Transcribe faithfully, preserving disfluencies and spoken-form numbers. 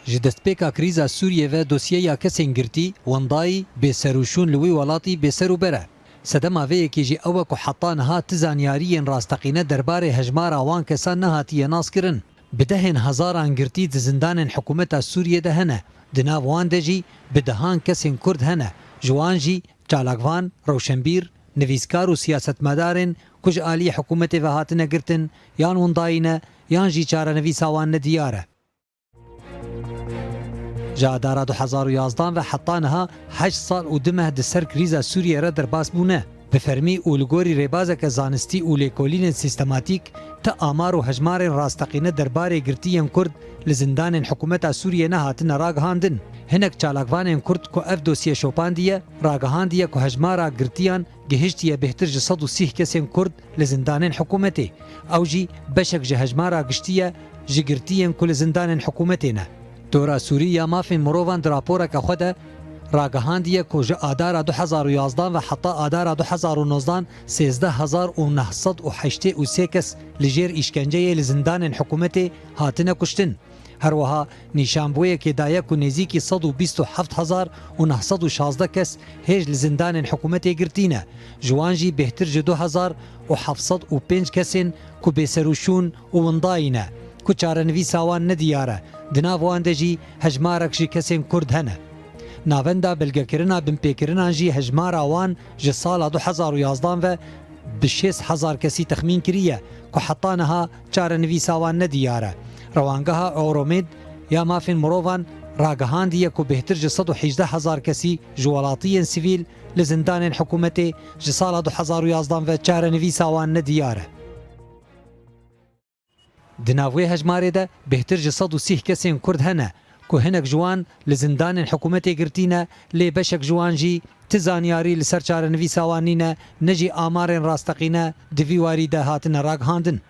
Ji destpêka krîza Sûriyê ve dosyeya kesên girtî, wendayî, bêserûşûn li wî welatî bêser û ber e. Sedema vê yekê jî ew e ku heta niha ti zanyariyên rasteqîne derbarê hejmara wan kesan nehatiye naskirin. Bi dehên hezaran girtî di zindanên hikûmeta Sûriyê de hene. Di nav wan de jî bi dehan kesên Kurd hene. Ji wan jî çalakvan, rewşenbîr, nivîskar û siyasetmedarên ku ji aliyê hikûmetê ve hatine girtin, yan windayî ne, yan jî çarenivîsa wan nediyar e. Ji Adara du hezar û yazdan ve heta niha heşt sal û du meh di ser krîza Sûriyê re derbas bûne. Bi fermî û li gorî rêbazeke zanistî û lêkolînên sîstematîk, ti amar û hejmarên rasteqîne derbarê girtiyên Kurd li zindanên hikûmeta Sûriyê nehatine ragihandin. Hinek çalakvanên Kurd ku ev dosye şopandiye, ragihandiye ku hejmara girtiyan gihiştiye bêhtir ji sed û sîh kesên Kurd li zindanên hikûmetê. Ew jî beşek ji hejmara giştî ye ji girtiyên ku li zindanên hikûmetê ne. Dora Sûrî ya Mafên Mirovan di raporeke xwe de ragihandiye ku ji Adara du hezar û yazdan ve heta Adara du hezar û nozdan sêzdeh hezar û neh sed û heştê û sê kes li jêr îşkenceyê li zindanên hikûmetê hatine kuştin. Her wiha nîşanbûyekê daye ku nêzîkî sed û bîst û heft hezar û neh sed û şazdeh kes hêj li zindanên hikûmetê girtî ne. Ji wan jî bêhtir ji du hezar û heft sed û pênc kesên ku bêserûşûn û windayî ne, ku çarenivîsa wan nediyar e, di nav wan de jî hejmarek ji kesên Kurd hene. Navenda belgekirina binpêkirinan jî hejmara wan ji sala du hezar û yazdan ve bi şêst hezar kesî texmîn kiriye ku heta niha çarenivîsa wan nediyar e. Rewangeha Euromed ya Mafên Mirovan ragihandiye ku bêhtir ji sed û hejdeh hezar kesî ji welatiyên sivîl li zindanên hikûmetê ji sala du hezar û yazdan ve çarenivîsa wan nediyar e. Di nav wê hejmarê de bêhtir ji sed û sîh kesên Kurd hene ku hinek ji wan li zindanên hikûmetê girtî ne, lê beşek ji wan jî ti zanyarî li ser çarenivîsa wan nîne, ne jî amarên rasteqîne di vî warî de hatine ragihandin.